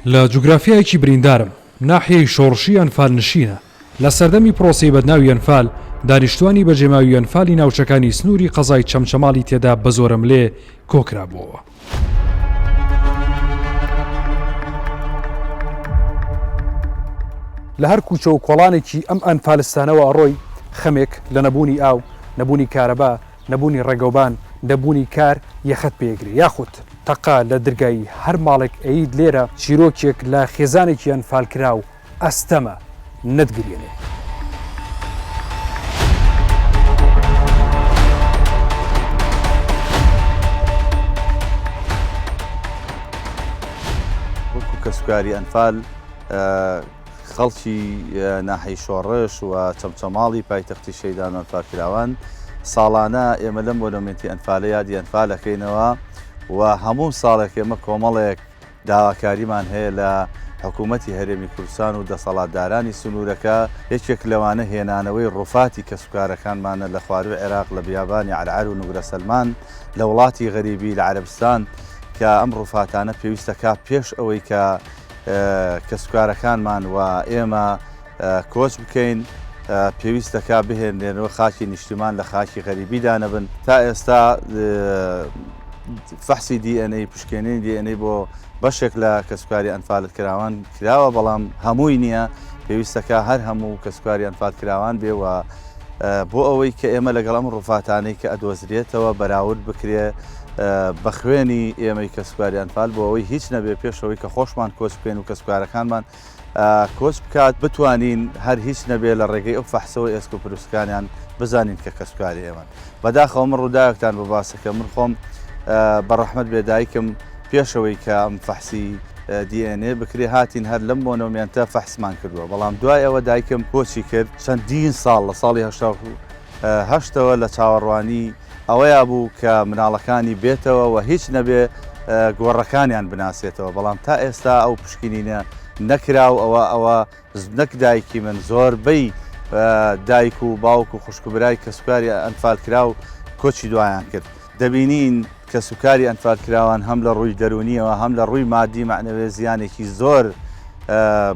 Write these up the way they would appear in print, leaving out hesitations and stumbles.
لە جوگرافیایەکی بریندارم، ناحیەی شۆڕشی ئەنفالنشینە، لە سەردەمی پرۆسەی بەدناوی ئەنفال، دانیشتوانی بەجێماوی ئەنفالی ناوچەکانی سنووری قەزای چەمچەماڵی تێدا بەزۆرەملێ کۆکرابووەوە. لە هەر کوچە و کۆڵانێکی ئەم ئەنفالستانەوە ئەڕۆی، خەمێک لە نەبوونی ئاو، نەبوونی کارەبا، نەبوونی ڕێگەوبان، نەبوونی کار یەخەت پێگرێ یاخود تەقە لە درگای هەر ماڵێک ئەیت لێرە چیرۆکێک لە خێزانێکی ئەنفالکراو ئەستەمە نەتگریەنێ. وەکو کەسوکاری ئەنفال خەڵکی ناحیەی شۆڕش و چەمچەماڵی پایتەختی شەهیدان و ئەنفالکراوان، ساڵانە ئێمە لەم مۆنۆمێنتی ئەنفالە یادی ئەنفال ئەکەینەوە و هەموو ساڵێک ئێمە کۆمەڵێک داواکاریمان هەیە لە حکوومەتی هەرێمی کوردستان و دەسەڵاتدارانی سنوورەکە، یەکێک لەوانە هێنانەوەی ڕوفاتی کەسوکارەکانمانە لە خوارووی عێراق لە بیابانی عەرعەر و نوگرە سەلمان لە وڵاتی غەریبی لە عەرەبستان کە ئەم ڕوفاتانە پێویستە کا پێش ئەوەی کە کەسوکارەکانمان و ئێمە کۆچ بکەین پێویست دەکا بهێنرێنەوە خاکی نیشتیمان لە خاکی غەریبیدا نەبن تا ئێستا فەحسی DNA پشکێنەی DNA بۆ بەشێک لە کەسوکاری ئەنفالت کراوان کراوە بەڵام هەمووی نییە پێویستەکە هەر هەموو کەسوکاری ئەنفال کراوان بێ و بۆ ئەوەی کە ئێمە لەگەڵ ئەم ڕوفاتانەی کە ئەدۆزرێتەوە بەراورد بکرێ بە خوێنی ئێمەی کەسوکاری ئەنفال بۆ ئەوەی هیچ نەبێ پێشەوەی کە خۆشمان کۆچ بکەین و کەسوکارەکانمان کۆچ بکات بتوانین هەر هیچ نەبێ لە ڕێگەی ئەو فەحسەوە ئێسک و پروسکانیان بزانین کە کەسوکاری ئێمەن. بەداخەوە من ڕووداوێکتان بۆ باسەکەم من خۆم بە ڕەحمەت بێ دایکم پێشەوەی کە ئەم فەحسی DNA بکرێ هاتین هەر لەم مۆنۆمێنتە فەحسمان کردووە بەڵام دوای ئەوە دایکم کۆچی کرد چەندین ساڵ لە ساڵی هەشتا هەشتەوە لە چاوەڕوانی ئەوەیا بوو کە مناڵەکانی بێتەوە و هیچ نەبێ گۆڕەکانیان بناسێتەوە بەڵام تا ئێستا ئەو پشکنینە نەکرا و ئەوە ئەوە نەک دایکی من زۆربەی دایک و باوک و خوشک و برای کەسوکاری ئەنفالکراو کۆچی دوایان کرد. دەبینین کەسوکاری ئەنفالکراوان هەم لە ڕووی دەروونیەوە هەم لە ڕووی مادی مەعنەوێ زیانێکی زۆر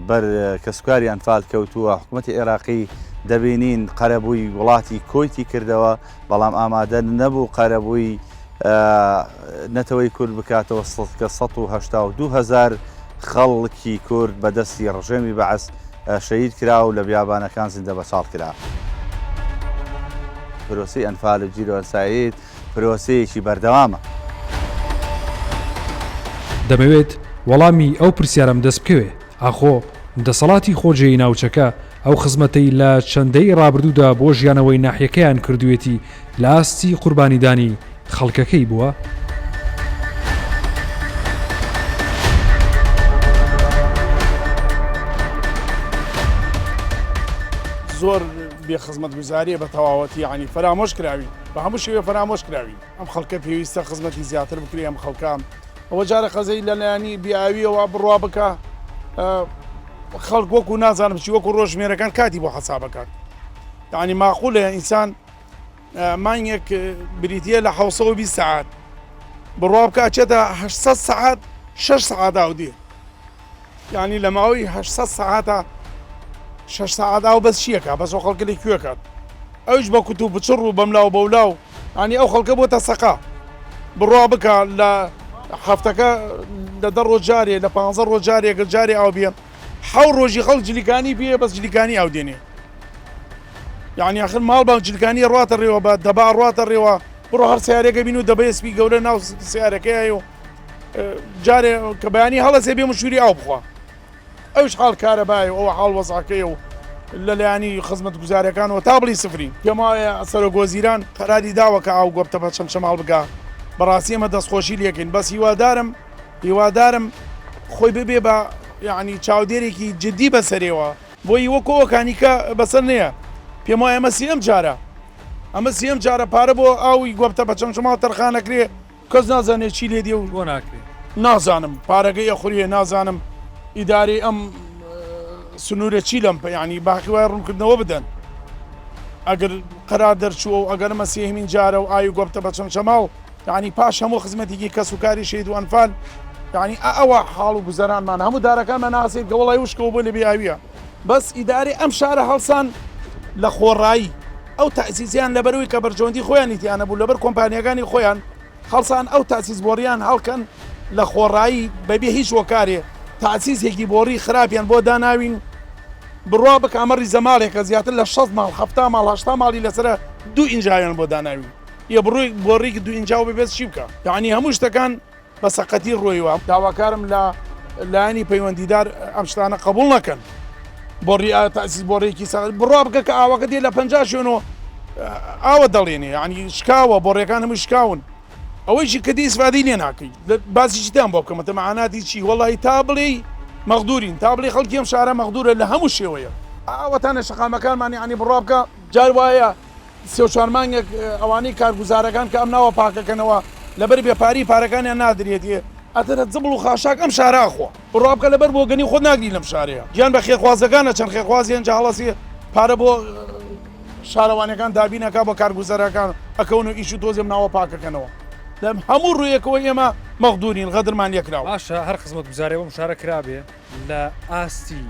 بەر کەسوکاری ئەنفال کەوتووە، حکومەتی عێراقی دەبینین قەرەبووی وڵاتی کۆیتی کردەوە بەڵام ئامادە نەبوو قەرەبووی نەتەوەی کورد بکاتەوە کە 182 هەزار خەڵکی کورد بە دەستی ڕژێمی بەعس شەهید کرا و لە بیابانەکان زیندە بەچاڵ کرا. پرۆسەی ئەنفال و جینۆساید پرۆسەیەکی بەردەوامە. دەمەوێت وەڵامی ئەو پرسیارەم دەست بکەوێ، ئاخۆ دەسەڵاتی خۆجێی ناوچەکە ئەو خزمەتەی لە چەند دەیەی ڕابردوودا بۆ ژیانەوەی ناحیەکەیان کردوویەتی لە ئاستی قوربانیدانی خەڵکەکەی بووە؟ زۆر بێ خزمەتگوزاریە بە تەواوەتی یانی فەرامۆش کراوین بە هەموو شێوێ فەرامۆش کراوین ئەم خەڵکە پێویستە خزمەتی زیاتر بکرێ ئەم خەڵکە ئەوە جارە قەزەی لە لایەنی بیاویەوە بڕوا بکە خەڵک وەکو نازانم چی وەکو ڕۆژمێرەکان کاتی بۆ حەسابەکات یعنی ماقولە ئینسان مانگێک بریتە لە 1920 سعات بڕوا بکە چێتە 800 سعات 6 سعات ئاو دێ یانی لە ماوەی 800 سەعاتە شەش سەعات ئاو بەس چیەکە بەس ئەو خەڵکە لە کوێ کات ئەوش بە کوت و بچڕ و بەملاو بەولاو ینی ئەو خەڵکە بۆتە سەقا بڕوا بکە لە هەفتەکە لە دە ڕۆژ جارێ لە پ ڕۆژ جارێکە جارێ ئاو بێ حەو ڕۆژی خەڵک جلیکانی پێ بەس جلیکانی ئاو دێنێ یعنی آخر ماڵ بە جلکانی ڕاتە ڕێوە بە دەبا ڕاتە ڕێوە بڕۆ هەر سیارێکە بین و دەبێ سپی گەورە ناو سیارەکەی و جارێ کە بەیانی هەڵەسێ بێ مشوری ئاو بخوا ئەوش حاڵ کارەبای و ئەوە حاڵ وەزعەکەی و لەلایانی خزمەتگوزارەکانەوە تا بڵی سفرین پێم وایە سەرۆک وەزیران قەراری داوە کە ئاو گۆپتە بە چەمچەماڵ بگا بەڕاستی ئێمە دەستخۆشی لێکەین بەس هیوادارم هیوادارم خۆی ببێ بە یعنی چاودێرێکی جدی بەسەرێوە بۆی وەکو ئەوکانی کە بەسەر نەیە پێم وایە ئەمە سێم جارە ئەمە سێم جارە پارە بۆ ئاوی گۆپتە بە چەمچەماڵ تەرخانەکرێ کەس نازانێ چی لێ دێ و بۆ ناکرێ؟ نازانم پارەکەی ئەخورێ نازانم ئیدارەی ئەم سنوورە چی لەم یعنی باقی وای ڕوونکردنەوە بدەن ئەگەر قەرار دەرچووە و ئەگەر ئەمە سێهمین جارە و ئاوی گۆپتە بە چەمچەماڵ یعنی پاش هەموو خزمەتێکی کەس و کاری شەهید و ئەنفال. یعنی ئەوە حاڵ و گوزەرانمان هەموو دارەکانمان ناسێت گەوەڵای وشکەوە بۆ لە بێ ئاویە بەس ئیدارەی ئەم شارە هەڵسان لە خۆڕایی ئەو تەئسیسیان لەبەرەوەی کە بەرژەوەندی خۆیانی تیانە بوو لەبەر کۆمپانیاکانی خۆیان هەڵسان ئەو تاسیس بۆڕیان هەڵکەن لە خۆڕایی بەبێ هیچ هۆکارێ تاسیسێکی بۆڕی خراپیان بۆ داناوین بڕوا بکە ئەمە ڕیزە ماڵێکە زیاتر لە 6 ماڵ هەفتا ماڵ هەشتا ماڵی لەسرە دوو ئینجاویان بۆ داناوین یە بڕۆی بۆڕیک دوو ئینجاو ببێت چی بکە یعنی هەموو شتەکان بە سەقەتی ڕۆیوە داواکارم لە لایەنی پەیوەندیدار ئەم شتانە قبول نەکەن بۆڕی تاسیس بۆڕێکی سەر بڕوا بکە کە ئاوەکە دێ لە پ شوێنەوە ئاوە دەڵێنێ ینی شکاوە بۆڕێکان هەموو شکاون ئەوەیشی کە دی ئیسفادەی لێ ناکەی باسی چیتان بۆ بکەمەتە مەعاناتی چی وەڵی تا بڵێی مەغدورین تا بڵێ خەڵکی ئەم شارە مەغدورە لە هەموو شێوەیە ئاوەتانە شەقامەکانمان یعنی بڕوا بکە جار وایە سێ و چوار مانگێک ئەوانەی کارگوزارەکان کە ئەم ناوە پاکەکەنەوە لەبەر بێپاری پارەکانیان نادرێتێ ئەترە زبڵ و خاشاک ئەم شارە ئەخوا. بڕوا بکە لەبەر بۆگەنی خۆت ناگری لەم شارەیە گیان بە خێرخوازەکانە چەند خێرخوازی هەن جا هەڵەسی پارە بۆ شارەوانەکان دابین ئەکا بۆ کارگوزارەکان ئەکەون و ئیش و تۆزێ ناوە پاکەکەنەوە لەم هەموو ڕوویەکەوە ئێمە مەغدورین غەدرمان لێکراوە. باشە هەر خزمەتگوزارێ بەم شارە کرابێ لە ئاستی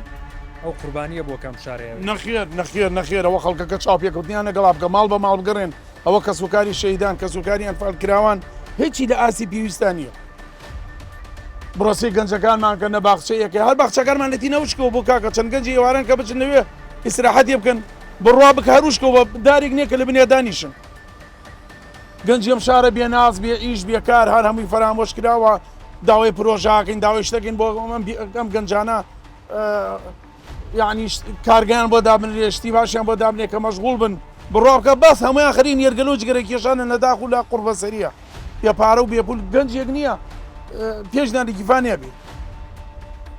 ئەو قوربانیە بووە کە ئەم شارەیە. نەخێر نەخێر نەخێر ئەوە خەڵکەکە چاوپێکەوتنیان لەگەڵا بکە ماڵ بە ماڵ بگەڕێن ئەوە کەسوکاری شەهیدان کەسوکاری ئەنفالکراوان هیچی لە ئاستی پێویستا نییە. بڕۆ سەیری گەنجەکانمان کە نە باخچەیەکە هەر باخچەکانمان لە تینە وشکەوە بۆ کاکە چەند گەنجی ئێواران کە بچن لەوێ ئیسراحەتێ بکەن بڕوا بکە هەر وشکەوە دارێک نییە کە لە بنیا دانیشن گەنجی ئەم شارە بێ ناز بێ ئیش بێ کار هەر هەمووی فەرامۆش کراوە داوای پرۆژاکەین داوای شتەکەین بۆ ئەم گەنجانە یعنی کارگەیان بۆ دابنرێ شتی باشیان بۆ دابنێ کە مەشغوڵ بن بڕوا بکە بەس هەمویان خەریک نێرگەلە و جگەرە کێشانە لە داخ و لە قوڕبەسەریە بێ پارە و بێ پول گەنجێک نییە پێش نانی گیفا نەبێ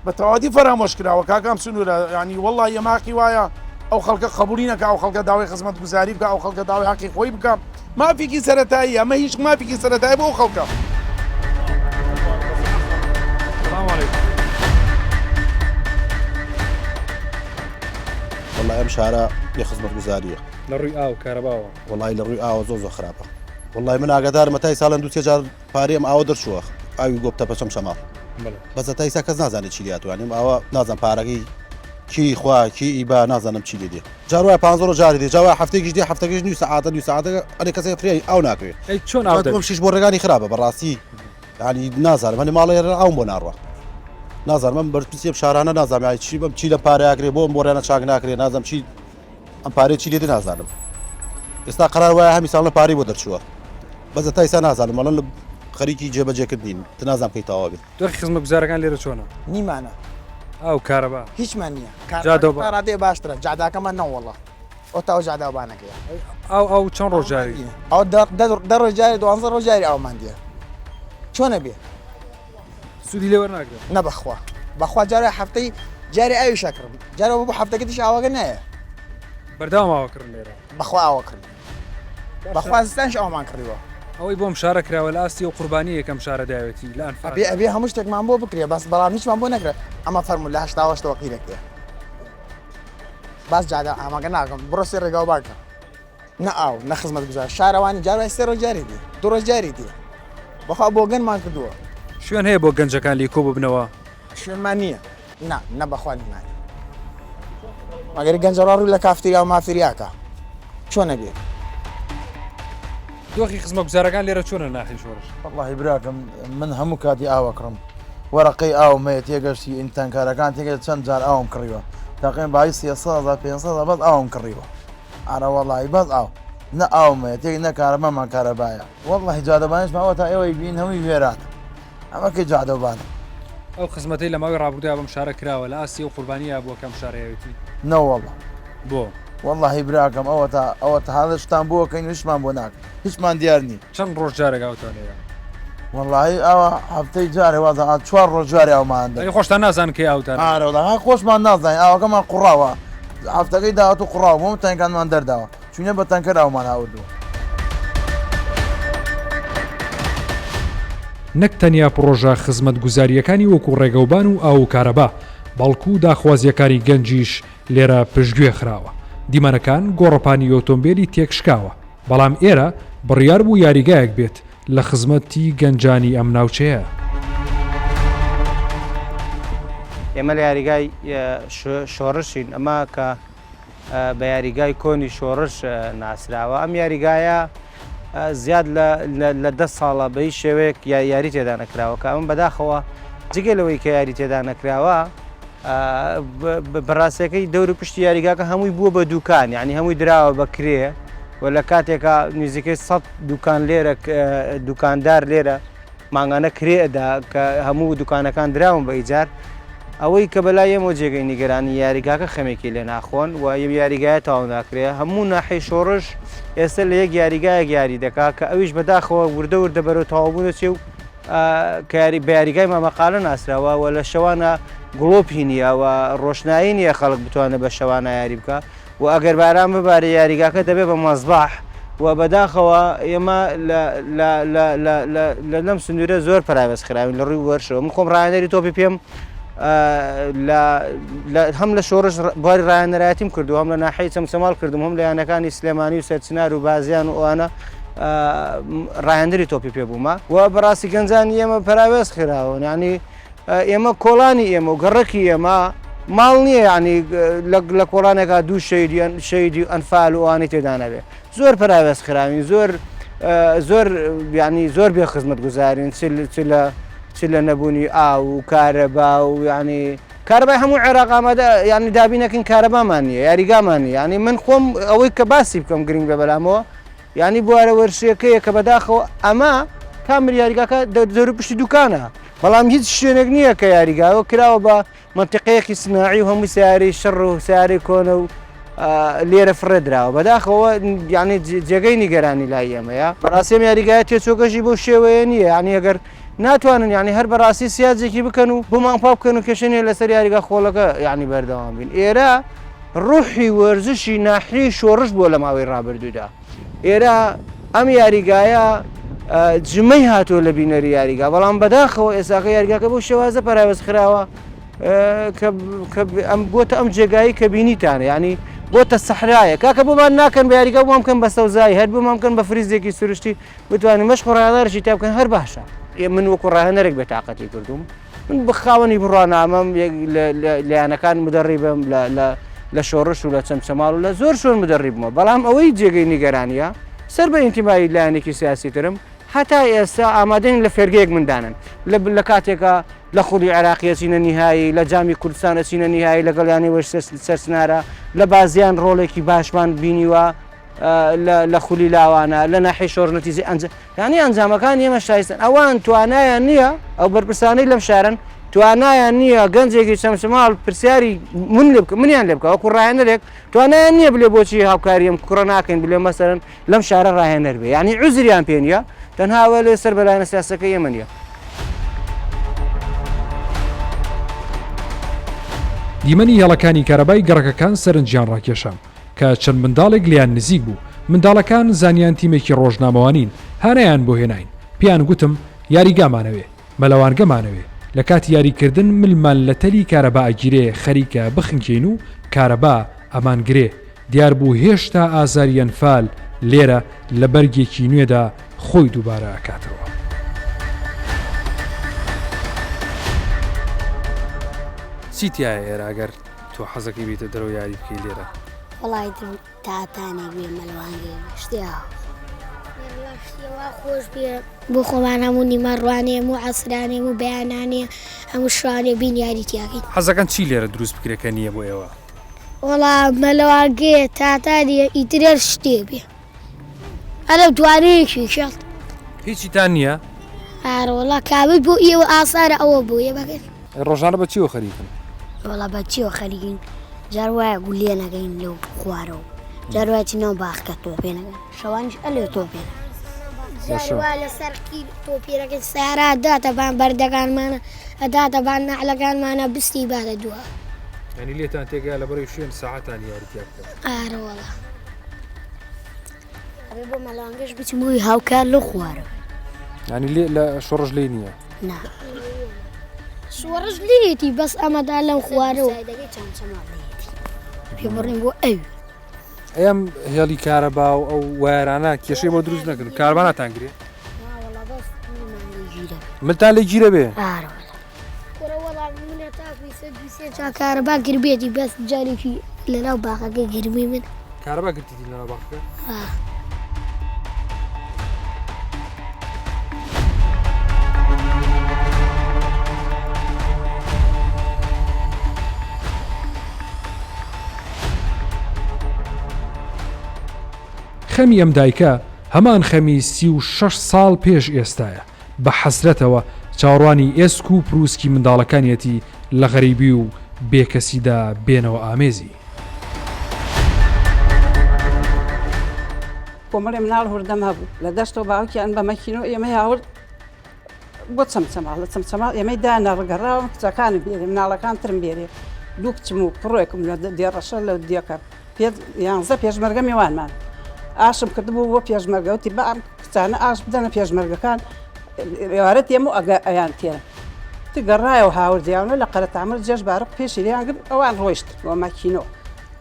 بە تەواتی فەرامۆش کراوە کاکام سنوورە ینی وەڵی ئەماقی وایە ئەو خەڵکە قبولی نەکە ئەو خەڵکە داوای خزمەت گوزاری بکە ئەو خەڵکە داوای حەقی خۆی بکە مافێکی سەتایی ئەمە هیچ مافێکی سەتایی بۆ ئەو خەڵکە. وەڵای ئەم شارە بێ خزمەتگوزاریە. لە ڕووی ئاو کارەباوە. وەڵای لە ڕووی ئاوە زۆر زۆر خراپە. وەڵای من ئاگادارمە تای ساڵێن دوو سێ جار پارەی ئەم ئاوە دەرچووە ئاوی گۆپ تەپە چەمچەماڵ بەس هەتا ئیستا کەس نازانێت چی لێ هاتووە یانی ئەم ئاوە نازانم پارەکەی کی خوا کی ئیبا نازانم چی لێ دێ جار وایە پانزە ڕۆژ جارێ دێ جا وایە هەفتەیەکیش دێ هەفتەکەش نیو سەعاتە نیو سەعاتە ئەرێ کەسێ فریای ئاو ناکەوێ ئەی چۆن ئاو دەبێ؟ شیش بۆ ڕێگانی خراپە بەڕاستی یانی نازانم هەنێ ماڵێ ئاوم بۆ ناڕوا نازانم ئەم بەرپرسی ئەم شارانە نازانم یانی چی بەم چی لە پارە ئەکرێ بۆ ئەم بۆڕیانە چاک ناکرێ نازانم چی ئەم پارەی چی لێ دێ نازانم ئێستا قەرار وایە هەمی ساڵە پارەی بۆ دەرچووە بەس تا ئیستا نازانم ئەڵێن لە خەریکی جێبەجێکردنین تە نازانم کەی تەواو بێت. دۆخی خزمەتگوزارەکان لێرە چۆنە؟ نیمانە. ئاو، کارەبا؟ هیچمان نییە. جادە و تا ڕادەیە باشترە. جاداکەمان نەوەڵا. ئەو تاو جاداوبانەکەیە. ئاو ئاو چەند ڕۆژ جارێک؟ ئاو دە ڕۆژ جارێ دوانزە ڕۆژ جارێ ئاومان دێ. چۆنە بێ؟ سوودی لێ وەرناگرن؟ نە بەخوا. بەخوا جارێ هەفتەی جارێ ئاویش ئەکڕم. جارێ بۆ هەفتەکە دیش ئاوەکە نایە. بەردەوام ئاوە کڕن لێرە؟ بەخوا ئاوە کڕین. بەخوا زستانیش ئاومان کڕیوە. ئەوەی بۆم شارە کراوە لە ئاستی ئەو قوربانیەیە کە ئەم شارە داوێتی لە ئەنفال. ئەبێ ئەبێ هەموو شتێکمان بۆ بکرێ بەس بەڵام هیچمان بۆ نەکرا ئەمە فەرموو لە هەشتاوەشتەوە قیرەکەیە باس جادە ئاماگە ناکەم بڕۆ سێ ڕێگاو باکە نە ئاو نە خزمەت گوزار شارەوانی جار وای سێ ڕۆژ جارێ دێ دوو ڕۆژ جارێ دێ بەخوا بۆگەنمان کردووە. شوێن هەیە بۆ گەنجەکان لێی کۆ ببنەوە؟ شوێنمان نییە نا نە بەخوا نیمانە مەگەر گەنجە ڕوو لە کافتریا و مافتریاکە چۆنە بێ. دۆخی خزمەگوزارەکان لێرە چۆنە ناحی شۆڕش؟ وەڵاهی براکەم من هەموو کاتی ئاو ئەکڕم وەرەقەی ئاوم هەیە تێگەشتی ئینتەنکارەکان تێگەشت چەند جار ئاوم کڕیوە تاقیان بایی 300 هەزار 500 هەزار بەس ئاوم کڕیوە ئارە وەڵاهی بەس ئاو نە ئاوم هەیە تێک نە کارەبامان کارەبایە وەڵاهی جادەبانیشمان ئەوە تا ئێوەی بین هەمووی وێرانە ئەمە کەی جادەوبانە. ئەو خزمەتەی لە ماوەی ڕابردوویا بەم شارە کراوە لە ئاستی ئەو قوربانییە بووە کە ئەم شارە هەیەتی؟ نەوەڵا. بۆ؟ وەڵاهی براکەم ئەوەتا ئەوەتا هەر شتان بۆ ئەکەین و هیچمان بۆ ناکەن هیچمان دیار نییە. چەند ڕۆژ جارێک ئاوتان هەیە؟ وەڵاهی ئاوا هەفتەی جارێ وازانم چوار ڕۆژ جارێ ئاومان دەن. ئەی خۆشتان نازانن کەی ئاوتان هەیە؟ ئارە وەڵا هەر خۆشمان نازانین ئاوەکەمان قوڕاوە هەفتەکەی داهاتوو قوڕاوە بۆ تەنکانمان دەرداوە. چوینە بە تەنکەر ئاومان هاوردووە. نەک تەنیا پڕۆژە خزمەتگوزارییەکانی وەکو ڕێگەوبان و ئاو و کارەبا، بەڵکو داخوازییەکانی گەنجیش لێرە پشتگوێ خراوە. دیمەنەکان گۆڕەپانی ئۆتۆمبێلی تێکشکاوە، بەڵام ئێرە بڕیار بوو یاریگایەک بێت لە خزمەتی گەنجانی ئەم ناوچەیە. ئێمە لە یاریگای شۆڕشین ئەمە کە بە یاریگای کۆنی شۆڕش ناسراوە ئەم یاریگایە زیاد لە دە ساڵە بە هیچ شێوەیەک یاری تێدا نەکراوە کە ئەمە بەداخەوە جگە لەوەی کە یاری تێدا نەکراوە بەڕاستەکەی دەور و پشتی یاریگاکە هەمووی بووە بە دوکان یعنی هەمووی دراوە بە کرێ و لە کاتێکا نزیکەی 100 دوکان لێرە دوکاندار لێرە مانگانە کرێ ئەدا کە هەموو دوکانەکان دراون بە ئیجار، ئەوەی کە بەلای ئێمەوە جێگەی نیگەرانی یاریگاکە خەمێکی لێ ناخۆن و ئەو یاریگایە تەواو ناکرێ، هەموو ناحیەی شۆڕش ئێستا لە یەک یاریگایەک یاری دەکا کە ئەویش بەداخەوە وردە وردە بەرەو تەواوبوون دەچێ و کە یاری بە یاریگای مامەقالە ناسراوە و لە شەوانە گڵۆپی نییە و ڕۆشنایی نییە خەڵک بتوانێت بە شەوانە یاری بکا. و ئەگەر باران ببارێ یاریگاکە دەبێ بە مەزباح و بەداخەوە ئێمە لە لەم سنوورە زۆر پەراوێز خراوین لە ڕووی وەرشەوە من خۆم ڕایەنەری تۆپی پێم هەم لە شۆڕش بواری ڕایەنەرایەتیم کردو هەم لە ناحەی چەمچەماڵ کردم هەم لە یانەکانی سلێمانی و سەرچنار و بازیان و ئەوانە ڕایەنەری تۆپی پێ بوومە و بەڕاستی گەنجانی ئێمە پەراوێز خراون ینی ئێمە کۆڵانی ئێمە و گەڕەکی ئێمە ماڵ نییە یعنی لە کۆڵانێکا دوو شەیدیان شەیدی و ئەنفال و ئەوانەی تێدا نەبێ زۆر پەراوێز خراوین زۆر زۆر یعنی زۆر بێ خزمەت گوزارین چ لە چ لە نەبوونی ئاو و کارەبا و یعنی کارەبای هەموو عێراق ئامادە یعنی دابینەکەین کارەبامان نییە یاریگامان نییە یعنی من خۆم ئەوەی کە باسی بکەم گرنگ بێ بەلامەوە یانی بوارە وەرشیەکەیە کە بەداخەوە ئەمە کامر یاریگاکە دەور پشتی دوکانە بەڵام هیچ شوێنێک نییە کە یاریگاوە کراوە بە منتیقەیەکی سناعی و هەموو سیارەی شەڕ و سیارەی کۆنە و لێرە فڕێ دراوە بەداخەوە یعنی جێگەی نیگەرانی لای ئێمەیە بەڕاستیم یاریگایە تێچۆکەشی بەو شێوەیە نییە یعنی ئەگەر ناتوانن یعنی هەر بەڕاستی سیاجێکی بکەن و بۆمان پاک بکەن و کێشە نییە لەسەر یاریگا خۆڵەکە یعنی بەردەوام بین ئێرە ڕوحی وەرزشی ناحیەی شۆڕش بووە لە ماوەی ڕابردوودا. ئێرە ئەم یاریگایە جمەی هاتووە لە بینەری یاریگا، بەڵام بەداخەوە ئێستاکە یاریگاکە بەو شێوازە پەراوێز خراوە کە ئەم بۆتە ئەم جێگایی کە بینیتانە ینی بۆتە سەحرایە کاکە بۆمان ناکەن بە یاریگا بۆمان بکەن بە سەوزایی هەر بۆمان بکەن بە فریزێکی سروشتی بتوانین مەشق و ڕاهێنەرشی تا بکەن هەر باشە من وەکو ڕاهێنەرێک بێتاقەتی کردوم من بە خاوەنی بڕوانامەم لە یانەکان مدەڕیبم لە شۆڕش و لە چەمچەماڵ و لە زۆر شوێن مدەڕیبمەوە بەڵام ئەوەی جێگەی نیگەرانیە سەر بە ئینتیمایی لایەنێکی سیاسی ترم هەتا ئێستا ئامادەین لە فێرگەیەک مندانن لە کاتێکا لە خولی عێراقی ئەچینە نیهایی لە جامی کوردستان ئەچینە نیهایی لەگەڵ یانەی وەرزش سەرچنارە لە بازیان ڕۆڵێکی باشمان بینیوە لە خولی لاوانە لە ناحی شۆڕ نەتیجەی ئەنج یانی ئەنجامەکانی ئێمە شایستن ئەوان توانایان نییە ئەو بەرپرسانەی لەم شارن توانایان نییە گەنجێکی چەمچەماڵ پرسیاری من لێ بکە منیان لێ بکە وەکو ڕاهێنەرێک توانایان نییە بلێ بۆچی هاوکاریم کوڕە ناکەین بلێ مەسەرەن لەم شارە ڕاهێنەر بێ یعنی عوزریان پێ نییە تەنها ئەوە لێ سەر بەلایەنە سیاسەکە ئێمە نییە. دیمەنی هێڵەکانی کارەبای گەڕەکەکان سەرنجیان ڕاکێشام. کە چەند منداڵێک لێیان نزیک بوو، منداڵەکان زانیان تیمێکی ڕۆژنامەوانین، هانایان بۆ هێناین، پێیان گوتم یاریگامان ئەوێ، مەلەوانگەمان ئەوێ، لە کاتی یاریکردن ملمان لە تەلی کارەبا ئەگیرێ خەریکە بخنکێین و کارەبا ئەمانگرێ، دیار بوو هێشتا ئازاری ئەنفال لێرە لە بەرگێکی نوێدا خۆی دووبارە ئەکاتەوە. چی تیایە ئێرە ئەگەر تۆ حەزەکەی بیتە دەرەوە یاری بکەی لێرە؟ وەڵای درم تاتانێک بێ مەلوانگێ شتێ وا خۆش بێ بۆ خۆمان هەموو نیمە ڕوانێ هەموو عەسرانێ هەموو بەیانانێ هەموو شوانێ بین یاری تیاکەین. حەزەکەن چی لێرە دروست بکرێ کە نییە بۆ ئێوە؟ وەڵا مەلەوانگێ تاتانێ ئیتر هەر شتێ بێ. ئەرە دوانەیەکی شەڵ. هیچیتان نییە؟ ئارە وەڵا کابرد بۆ ئێوە ئاسانە ئەوە بۆ ئێمە کرد. ئەی ڕۆژانە بە چیوە خەریکن؟ وەڵا بە چیوە خەریکین جار وایە گولێ نەگەین لەو خوارەوە جار وایە چی ناو باخکە تۆپێ نەگەن شەوانیش ئەلێ تۆپێ جار وایە لەسەر قیر تۆپێ نەکەین سەیارە داتە بان بەردەکانمانە ئەداتە بان نەعلەکانمانە بستی باتە دوا. یانی لێتان تێگا لەبەرەی شوێن ساعەتان یاری تیا بکەن؟ ئارە وەڵا. ئەبێ بۆ مەلەوانگەش بچم بۆی هاوکار لەو خوارەوە. یانی لێ لە شۆڕش لێی نییە؟ نا شۆڕش لێیەتی بەس ئەمەدا لەو خوارەوە. سایدەکەی چەمچەماڵ لێیەتی پێ بڕین بۆ ئەوی. ئەم هێڵی کارەبا و ئەو وایەرانە کێشەی بۆ دروست نەکرد کارەبا ناتانگرێ؟ نا وەڵا بەس ملمان لێ گیرە. ملتان لێ گیرە بێ؟ ئارە وەڵا. کوڕە وەڵا منە تاکوی سە دوو. جا کارەبا گربێتی بەس جارێکی لەناو باخەکە گرمی من. کارەبا گرتیتی لەناو باخەکە؟ ئا. خەمی ئەم دایکە هەمان خەمی 36 ساڵ پێش ئێستایە، بە حەسرەتەوە چاوەڕوانی ئێسک و پروسکی منداڵەکانیەتی لە غەریبی و بێکەسیدا بێنەوە ئامێزی. کۆمەڵێ مناڵ هوردەم هەبوو لە دەشتەوە باوکیان بە مەکینەوە ئێمەی هاورد بۆ چەمچەماڵ لە چەمچەماڵ ئێمەی دانا ڕگەڕاوم کچەکانم بێرێ مناڵەکان ترم بێرێ دوو کچم و کوڕێکم لە دێڕەشە لە دێکە پێ یانزە پێشمەرگە میوانمان ئاشم کردبوو بۆ پێشمەرگە وتی با ئەم کچانە ئاش بدەنە پێشمەرگەکان ئێوارە تێم و ئەگە ئەیان تێرم تی گەڕایەوە هاوردیانە لە قەرەتامر جێژ بارق پێشی لێیان گرت ئەوان ڕۆیشت بۆ مەکینۆ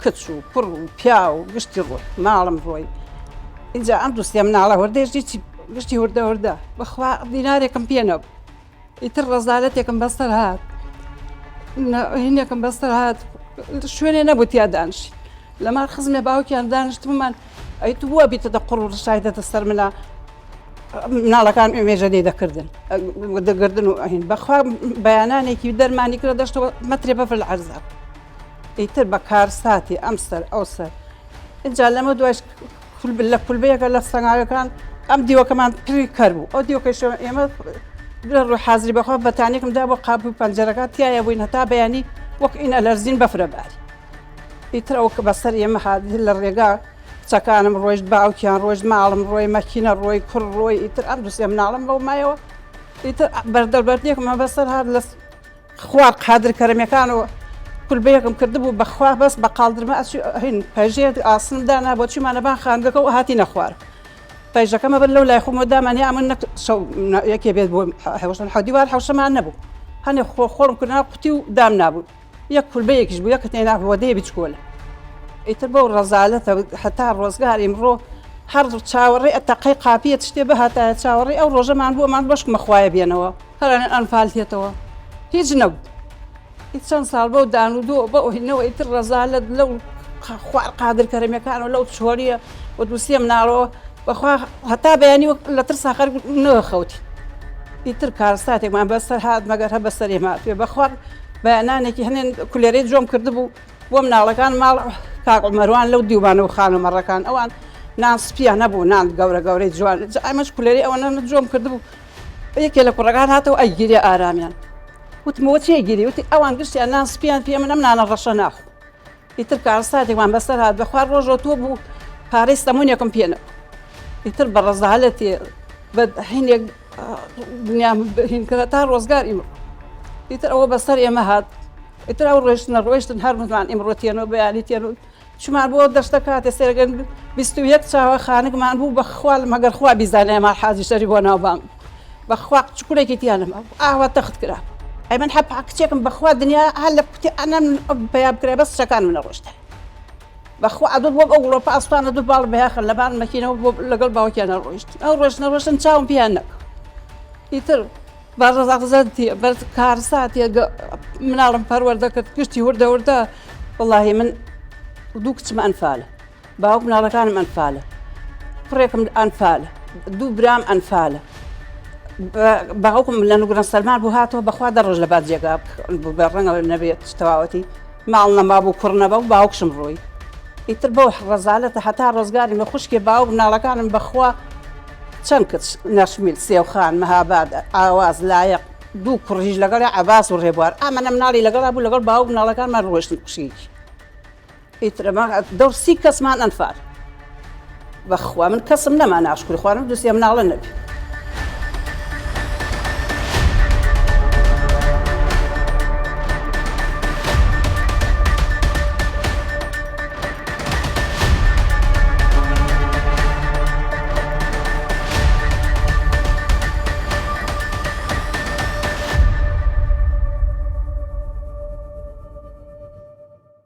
کچ و کوڕ و پیاو گشتی ڕۆی ماڵم ڕۆی اینجا ئەم دووسێ مناڵە هەردەیش هیچی گشتی هوردە هوردە بەخوا دینارێکم پێ نەبوو ئیتر ڕەزالەتێکم بەسەر هات هینێکم بەسەر هات شوێنێ نەبوو تیا دانیشین لەمار خزمێ باوکیان دانیشتبوومان ئەی تو بووە بیتە دە قوڕ و ڕشای دەتە سەر منە مناڵەکان ئێمێژە لێ دەکردن دەگردن و ئەهین بەخوا بەیانانێکی دەرمانی کرد دەشتەوە مەترێ بەفر لە عەرزا ئیتر بە کارساتی ئەم سەر ئەو سەر ئینجا لەمە دوایش لە کولبەیەکە لە سەنگاوەکان ئەم دیوەکەمان پڕی کەر بوو ئەو دیوەکەشەوە ئێمە لە ڕوو حازری بەخوا بەتانێکم دا بۆ قاپ و پەنجەرەکە تایە بووین هەتا بەیانی وەک ئینە لەرزین بەفرە باری ئیتر ئەو کە بەسەر ئێمە هات لە ڕێگا کچەکانم ڕۆیشت باوکیان ڕۆیشت ماڵم ڕۆی مەکینە ڕۆی کوڕ ڕۆی ئیتر ئەم دوسێ مناڵم بەو مایەوە ئیتر بەردەڵبەردێکمە بەسەر هات لە خوار قادر کەرەمیەکانەوە کولبەیەکم کردبوو بەخوا بەس بە قاڵدرمە ئەچی هین پەژێ ئاسنم دانا بۆ چیمانە بان خانگەکە و هاتینە خوار پەیژەکەمە بن لەو لای خۆمەوە دامان یا من نەک شەو یەکێ بێت بۆ حەوشەن حەو دیوار حەوشەمان نەبوو هەنێ خۆ خۆڵم کردنا قوتی و دام نابوو یەک کولبەیەکیش بوو یەک تێنا وەدەیە بچکۆلە ئیتر بەو ڕەزالەتە هەتا ڕۆزگار ئیمڕۆ هەر چاوەڕێ تەقەی قاپیە شتێ بهاتایە چاوەڕێ ئەو ڕۆژەمان بوومان بەشکمە خوایە بێنەوە هەرانە ئەنفال تێتەوە هیچ نەبوو هیچ چەند ساڵ بەو دان و دۆ بەو هینەوە ئیتر ڕەزالەت لەو خوار قادر کەرەمەکان و لەو چۆریە و دووسێ مناڵەوە بەخوا هەتا بەیانی وەک لە ترسا خەرک نەخەوتی ئیتر کارساتێکمان بەسەر هات مەگەر هە بەسەر ئێمە پێ بەخوا بەیانانێکی هەنێن کولێرەی جۆم کردبوو بۆ مناڵەکان ماڵ کاک عومەروان لەو دیوبانە و خانە مەڕەکان ئەوان نان سپیان نەبوو نان گەورە گەورەی جوان ئەمەش کولێری ئەوەنە جۆم کردبوو یەکێ لە کوڕەکان هاتەوە ئەیگیرێ ئارامیان وتم بۆ چی ئەیگیری وتی ئەوان گشتیان نان سپیان پێ من ئەم نانە ڕەشە ناخۆم ئیتر کارەساتێکمان بەسەر هات بەخوا ڕۆژەوە تۆ بوو پارەی سەمونێکم پێ نەبوو ئیتر بە ڕەزالەتێ بە هینێک دنیام هین کرا تا ڕۆزگار ئیمڕۆ ئیتر ئەوە بەسەر ئێمە هات ئیتر ئەو ڕۆیشتنە ڕۆیشتن هەر مزمان ئیمڕۆ تێنەوە بەیانی تێنەوە چومان بۆ دەشتە کاتێ سێرەگەن 21 چاوە خانگمان بوو بەخوا مەگەر خوا بیزانێ ماڵ حاجی شەری بۆ ناوبانگ بەخوا چکولێکی تیا نەما ئاوا تەخت کرا ئەی من حەپ کچێکم بەخوا دنیا هەر لە کوتی ئەنەم پیا بکرا بەس کچەکانم نەڕۆشتە بەخوا ئەدوت وەک ئەو گڵۆپە ئەسپانە دوو باڵ بەیاخە لەبان مەکینەوە بۆ لەگەڵ باوکیان ڕۆیشت ئەو ڕۆژ نەڕۆشتن چاوم پیان نەکە ئیتر بەڕزەتیە بەر کارساتێ مناڵم پەروەردە کرد گشتی وردە وردە وڵی من دوو کچم ئەنفالە باوک مناڵەکانم ئەنفالە کوڕێکم ئەنفالە دوو برام ئەنفالە باوکم لە نوگرە سەلمان بوو هاتەوە بەخوا دە ڕۆژ لە بات جێگا بە ڕەنگە نەبێت تەواوەتی ماڵ نەما بوو کوڕ نەبە و باوکشم ڕۆی ئیتر بەو ڕەزالەتە هەتا ڕۆزگاری مە خوشکێ باوک مناڵەکانم بەخوا چەند کچ نەشمیل سێوخان مەهاباد ئاواز لایەق دوو کوڕیش لەگەڵ عەباس و ڕێبوار ئامەنە مناڵی لەگەڵا بوو لەگەڵ باوک مناڵەکانمان ڕۆشتن خوشکێکی ئیتر ئەمە دەور سی کەسمان ئەنفال بەخوا من کەسم نەما ناشکری خوارم دوسێ مناڵە نەبی.